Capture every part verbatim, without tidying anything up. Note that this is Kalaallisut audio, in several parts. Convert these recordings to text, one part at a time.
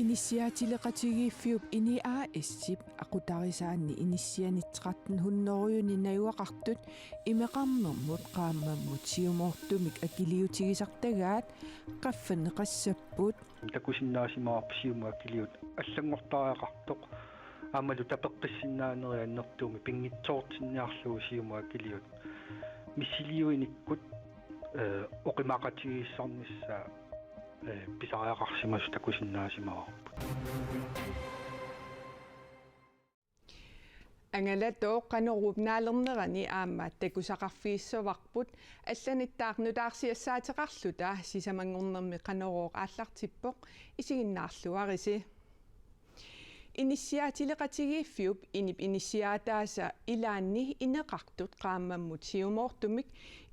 Inissiaatileqatigiiffiup INI A/S-ip aqutarisaanni inissianik tretten hundrede najugaqartut imeqarnermut qaammammut siumoortumik akiliutigisartagaat qaffanneqassapput. Takusinnaasimavarput siumut akiliut allanngortariaqartoq aammalu tapeqqissinnaaneri annertuumik pinngitsoortinniarlugu siumut akiliut missiliuinikkut, eh, oqimaaqatigiissaarnissaa, eh, pisariaqarsimasoq takusinnaasimavarput. Angalatooq Qanoruup naalernerani aamma takusaqarfigissavarput allanittaaq nutaarsiassaateqarluta. Sisamanngornermi Qanorooq aallartippoq, isiginnaarluarisi. Inissiaatileqatigiiffiup INI-p inissiaataasa ilaanni ineqartut qaammammut siumoortumik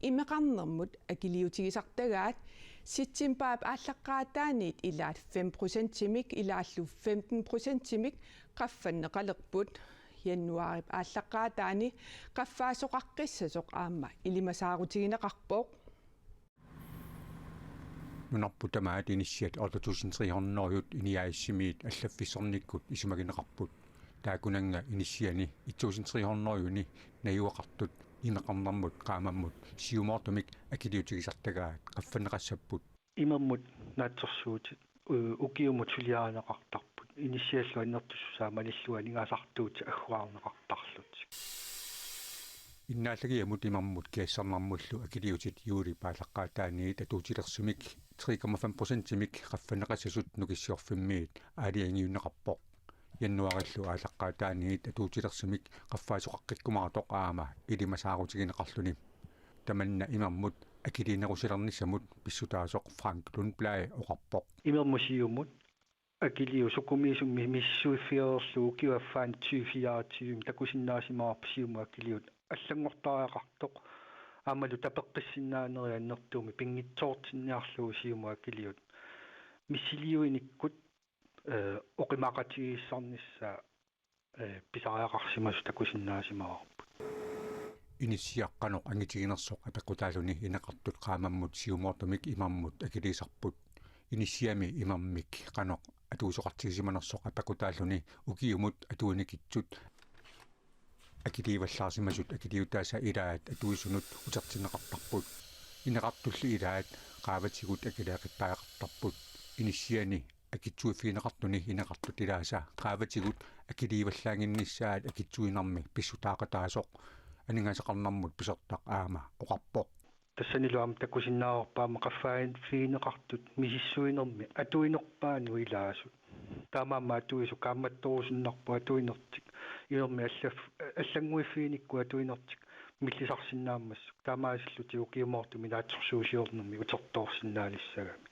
imeqarnermut akiliutigisartagaat septembarip aallaqqaataaniit ilaat fem procentimik ilaallu femten procentimik qaffanneqalerput. Januaarip aallaqqaataani qaffaasoqaqqissasoq aamma ilimasaarutigineqarpoq. Nunarput tamaat inissiat otte tusind tre hundrede INI A/S-imiit allaffissornikkut isumagineqarput. Taakkunannga inissiani et tusind tre hundrede najugaqartut imeqarnermut qaammammut siumoortumik akiliutigisartagaat qaffanneqassapput. Imermut naatsorsuutit, u-, ukiumut suliarineqartarput. Inissiallu annertussusaa malillugu aningaasartuutit agguarneqartarlutik. Innaallagiamut imermut kiassarnermullu akiliutit juulip aallaqqaataaniit atuutilersumik tre komma fem procentimik qaffanneqassasut Nukissiorfimmiit aalajangiunneqarpoq. Januaarillu aallaqqaataaniit atuutilersumik qaffaasoqaqqikkumaartoq aamma ilimasaarutigineqarluni. Tamanna imermut akiliinerusalernissamut pissutaasoq Frank Lundblad oqarpoq. Imermut siumut akiliut sukumiisumik misissuiffigereerlugu ukiup affaani tyve fireogtyve takusinnaasimavarput siumut akiliut allanngortariaqartoq aammalu tapeqqissinnaaneri annertuumik pinngitsoortinniarlugu siumut akiliut missiliuinikkut, eh, oqimaaqatigiissaarnissaa, eh, pisariaqarsimasoq takusinnaasimavarput. Inissiaq qanoq angitiginersoq apeqqutaalluni ineqartut qaammammut siumoortumik imermut akiliisarput. Inissiami imermik qanoq atuisoqartigisimanersoq apeqqutaalluni ukiumut atuinikitsut akiliivallaarsimasut akiliutaasa ilaat atuisunut utertinneqartarput. Ineqartulli ilaat qaavatigut akiliiqqittariaqartarput. Inissiani akitsuiffigineqartuni ineqartut ilaasa qaavatigut akiliivallaannginnissaat akitsuinermi pissutaaqataasoq aningaasaqarnermut pisortaq aamma oqarpoq. Tassanilu aamma takusinnaavarput aamma qaffaaffigineqartut misissuinermi atuinerpaanut ilaasut. Taamaammat atuisut kaammattorusunnarput atuinertik. Imermik allaf-, allannguiffiginikkut atuinertik millisarsinnaammassuk. Taamaasillutik ukiumoortumik naatsorsuusiornermik utertoorsinnaalissagamik.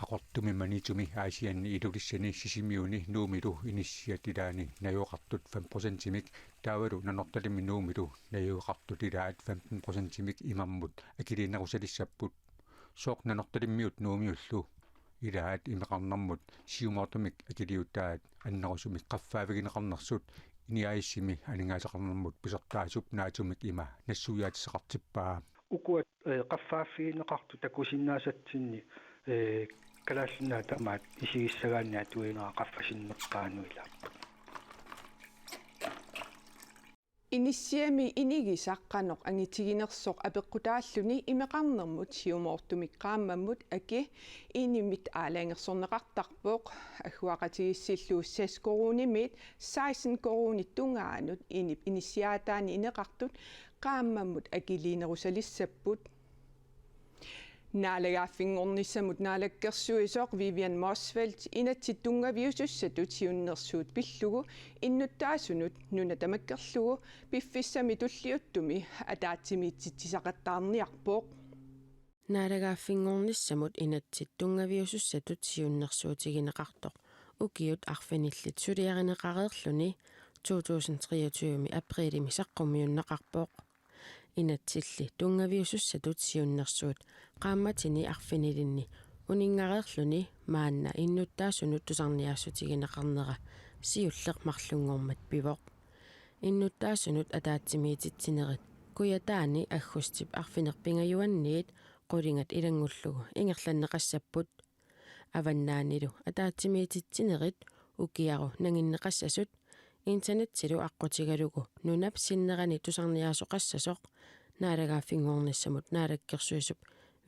Qaqortumi, Maniitsumi, Aasianni, Ilulissani, Sisimiuni, Nuumilu inissiat ilaanni najugaqartut fem procentimik taavalu Nanortalimmi Nuumilu najugaqartut ilaat femten procentimik imermut akiliinerusalissapput. Sooq Nanortalimmiut Nuumiullu ilaat imeqarnermut siumoortumik akiliutaat annerusumik qaffaaffigineqarnersut INI A/S-imi aningaasaqarnermut pisortaasup naatsumik ima nassuiaatissaqartippaa. Ukua, eh, qaffaaffigineqartut takusinnaasatsinni, eh, Kalaallit Nunaat tamaat isigissagaanni atuinera qaffasinnerpaanut ilaapput. Inissiami inigisaq qanoq angitiginersoq apeqqutaalluni imeqarnermut siumoortumik qaammammut aki INI-mit aalajangersorneqartarpoq. Agguaqatigiissillu seks koruunimiit seksten koruunit tungaanut INI-p inissiaataani ineqartut qaammammut akiliinerusalissapput. Naalagaaffinngornissamut naalakkersuisoq Vivian Motzfeldt inatsit tunngaviusussatut siunnersuut pillugu innuttaasunut nuna tamakkerlugu piffissami tulliuttumi ataatsimiititsisaqattaarniarpoq. Naalagaaffinngornissamut inatsit tunngaviusussatut siunnersuutigineqartoq ukiut arfinillit suliarineqareerluni to tusind treogtyve aprilimi saqqummiunneqarpoq. Inatsilli tunngaviusussatut siunnersuut qaammatini arfinilinni uninngareerluni maanna innuttaasunut tusarniaassutigineqarnera siulleq marlunngormat pivoq. Innuttaasunut ataatsimiititsinerit kujataani aggustip arfineq-pingajuanniit qulingat ilanngullugu ingerlanneqassapput. avannaanilu ataatsimiititsinerit ukiaru nanginneqassasut internetsilu aqqutigalugu nunap sinnerani tusarniaasoqassasoq naalagaaffinngornissamut naalakkersuisup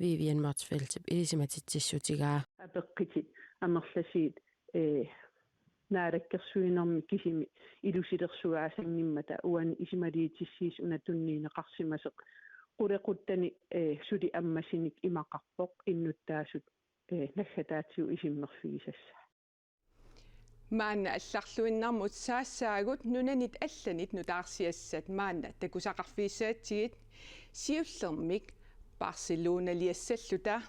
Vivian Motzfeldtip ilisimatitsissutigaa. Apeqqutit amerlasiit, ee, naalakkersuinermi kisimi ilusilersugaasanngimmata uani isumaliutissiis una tunniunneqarsimasoq qulequttani, ee, suli ammasinik imaqarpoq innuttaasut, ee, naggataatigut isummerfigisassaat. Maanna allarluinnarmut saassaagut nunanit allanit nutaarsiassat maanna takusaqarfigissagatsigit siullermik Barcelonaliassalluta.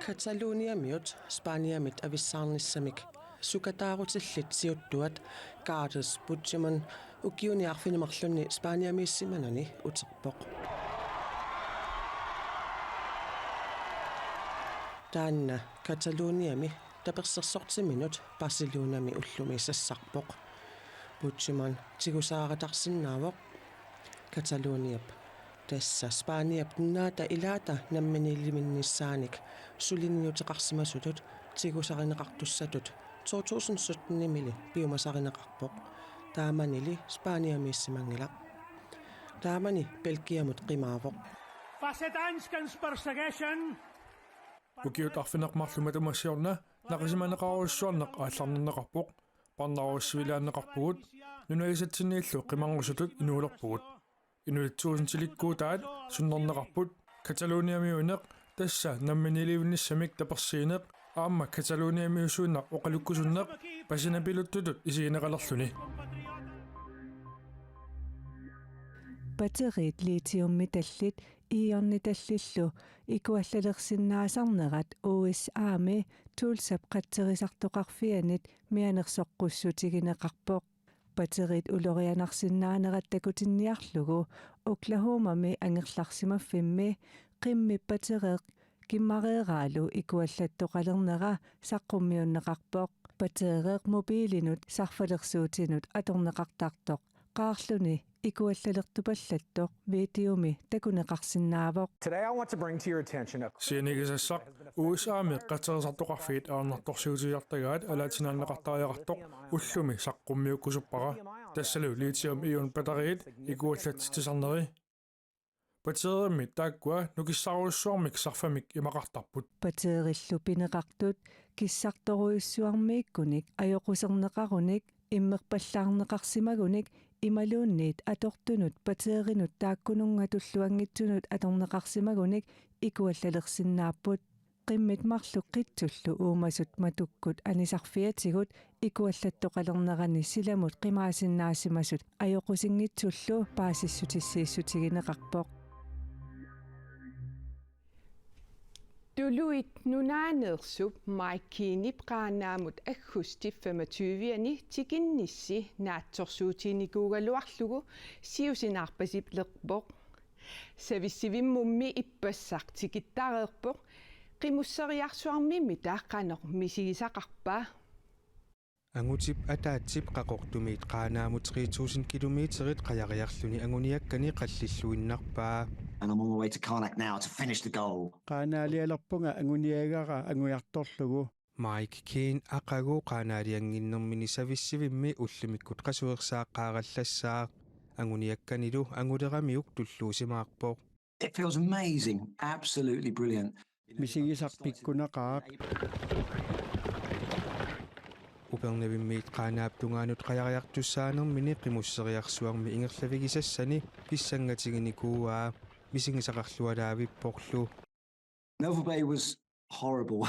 Cataloniamiut Spaniamit avissaarnissamik sukataarutillit siuttuat Carles Puigdemont ukiuni arfineq-marlunni Spaniamiissimanani uterpoq. Taanna Cataloniami tapersersortiminut Barcelonami ullumi sassarpoq. Puigdemont tigusaaratarsinnaavoq Cataloniap, tassa Spaniap nunaata ilaata namminiilivinnissaanik suliniuteqarsimasutut tigusarineqartussatut to tusind syttenimili piumasarineqarpoq. Taamanili Spaniamiissimanngilaq. Taamani Belgiamut qimaavoq. Fasse danskens persecution. Ukiut arfineq-marluk matuma siorna naqisimaneqarujussuarneq aallarnerneqarpoq. Parnaarussivilaanneqarpugut, nunagisatsinniillu qimarngusutut inuulerpugut. Inuit tuusintilikkuutaat sunnerneqarput, Cataloniamiuineq, tassa namminiilivinnissamik tapersiineq, aamma Cataloniamiusuineq oqalukkusunneq, pasinapiluttutut isigineqalerluni. Batteriit litiummetallit iornitallillu ikuallalersinnaasarnerat U S A-mi Tulsap qatserisartoqarfianit mianersoqqussutigineqarpoq. Batteriit ulorianarsinnaanerat takutinniarlugu Oklahomami angerlarsimaffimmi qimmip battereeq kimmareeraalu ikuallattoqalernera saqqummiunneqarpoq. Battereeq mobilinut sarfalersuutinut atorneqartartoq qaarluni ikuallalertupallattoq videomi takuneqarsinnaavoq. Today I want to bring to your attention a Sianigisassaq U S A-mi qatserisartoqarfiit ajornartorsiutigisartagaat alaatsinaanneqartariaqartoq ullumi saqqummiukkusuppara. Tassalu litium-ion batteriit ikuallatsitsisarneri. Batteriimmi taakkua nukissarujussuarmik sarfamik imaqartarput. Batterillu pineqartut kissartorujussuarmiikkunik ajoquserneqarunik immerpallaarneqarsimagunik imaluunniit atortunut batteriinut taakkununnga tulluanngitsunut atorneqarsimagunik ikuallalersinnaapput. Qimmit marluk qitsullu uumasut matukkut anisarfiatigut ikuallattoqalernerani silamut qimaasinnaasimasut ajoqusinngitsullu paasissutissiissutigineqarpoq. Tuluit Nunaaneersup Mike Keenip Qaanaamut aggustip femogtyve-ani tikinnissi naatsorsuutiginikuugaluarlugu siusinaarpasilerpoq. Savissivimmummi ippassaq tikittareerpoq. Qimusseriarsuarmimita qanoq misigisaqarpa? Angutip ataatsip Qaqortumiit Qaanaamut tre tusind kilometerit qajariarluni anguniakkani qallilluinnarpaa. And I'm on my way to Karnak now to finish the goal. Qaanaalialerpunga anguniagara angujartorlugu. Mike Keen aqagu qaanaaliannginnermini savissivimmi ullumikkut qasuersaaqqaarallassaaq. Anguniakkanilu anguleramiuk tulluusimaarpoq. It feels amazing, absolutely brilliant. Misigisaq pikkunaqaaq. Upernavimmiit Qaanaap tungaanut qajariartussaanermini qimusseriarsuarmi ingerlavigisassani pissangatiginikuuaa, misigisaqarlualaavipporlu. Melville Bay was horrible.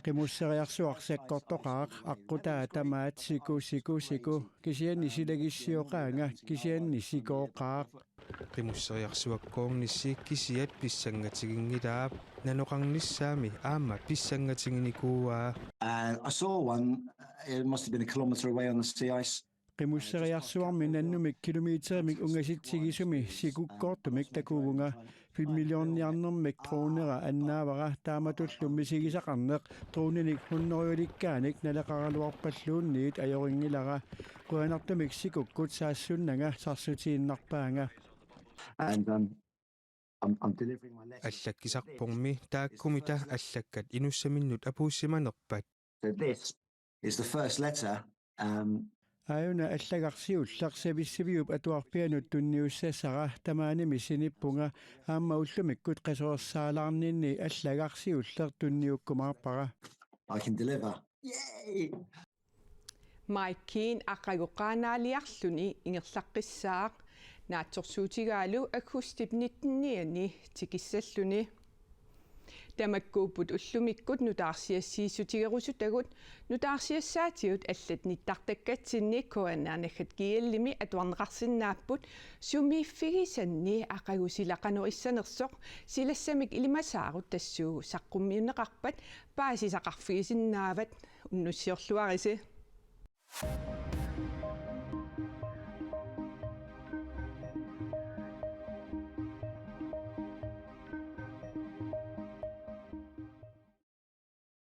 Qimusseriarsuaq sakkortoqaaq, aqqutaa tamaat siku, siku, siku, kisianni silagissioqaanga, kisianni sikooqaaq. Qimusseriarsuakkoornissi kisiat pissangatiginngilaa, nanoqarnissaami aamma pissangatiginikuuaa. And I saw one, it must have been a kilometre away on the sea ice. Qimusseriarsuarmi nannumik kilometerimik ungasitsigisumi sikukkoortumik takuvunga. Filmiliorniarnermik dronera annaavara, taamatullu misigisaqarneq droninik hundrede-likkaanik naleqaraluarpalluunniit ajorinngilaa. Qujanartumik sikukkut saassunnanga sarsutiinnarpaanga. And, um, I'm, I'm delivering my letter. Allakkisarpormi taakkumita allakkat inussaminnut apuussimanerpat. So this is the first letter. Um, Aajuna allagarsiulleq Savissiviup atuarpianut tunniussassara, tamaanimi sinippunga, aamma ullumikkut qasuersaalaarninni allagarsiulleq tunniukkumaarpara. I can deliver. Yay! Mike Keane aqagu Qaanaaliarluni ingerlaqqissaaq, naatsorsuutigaalu aggustip nitten-iani tikissalluni. Tamakkuupput ullumikkut nutaarsiassiissutigerusutagut, nutaarsiassaatigut allat nittartakkatsinni K N R naggat G L-imi atuarneqarsinnaapput, sumiiffigisanni aqagu sila qanoq issanersoq silassamik ilimasaarut tassuugu saqqummiunneqarpat paasisaqarfigisinnaavat. Unnussiorluarisi.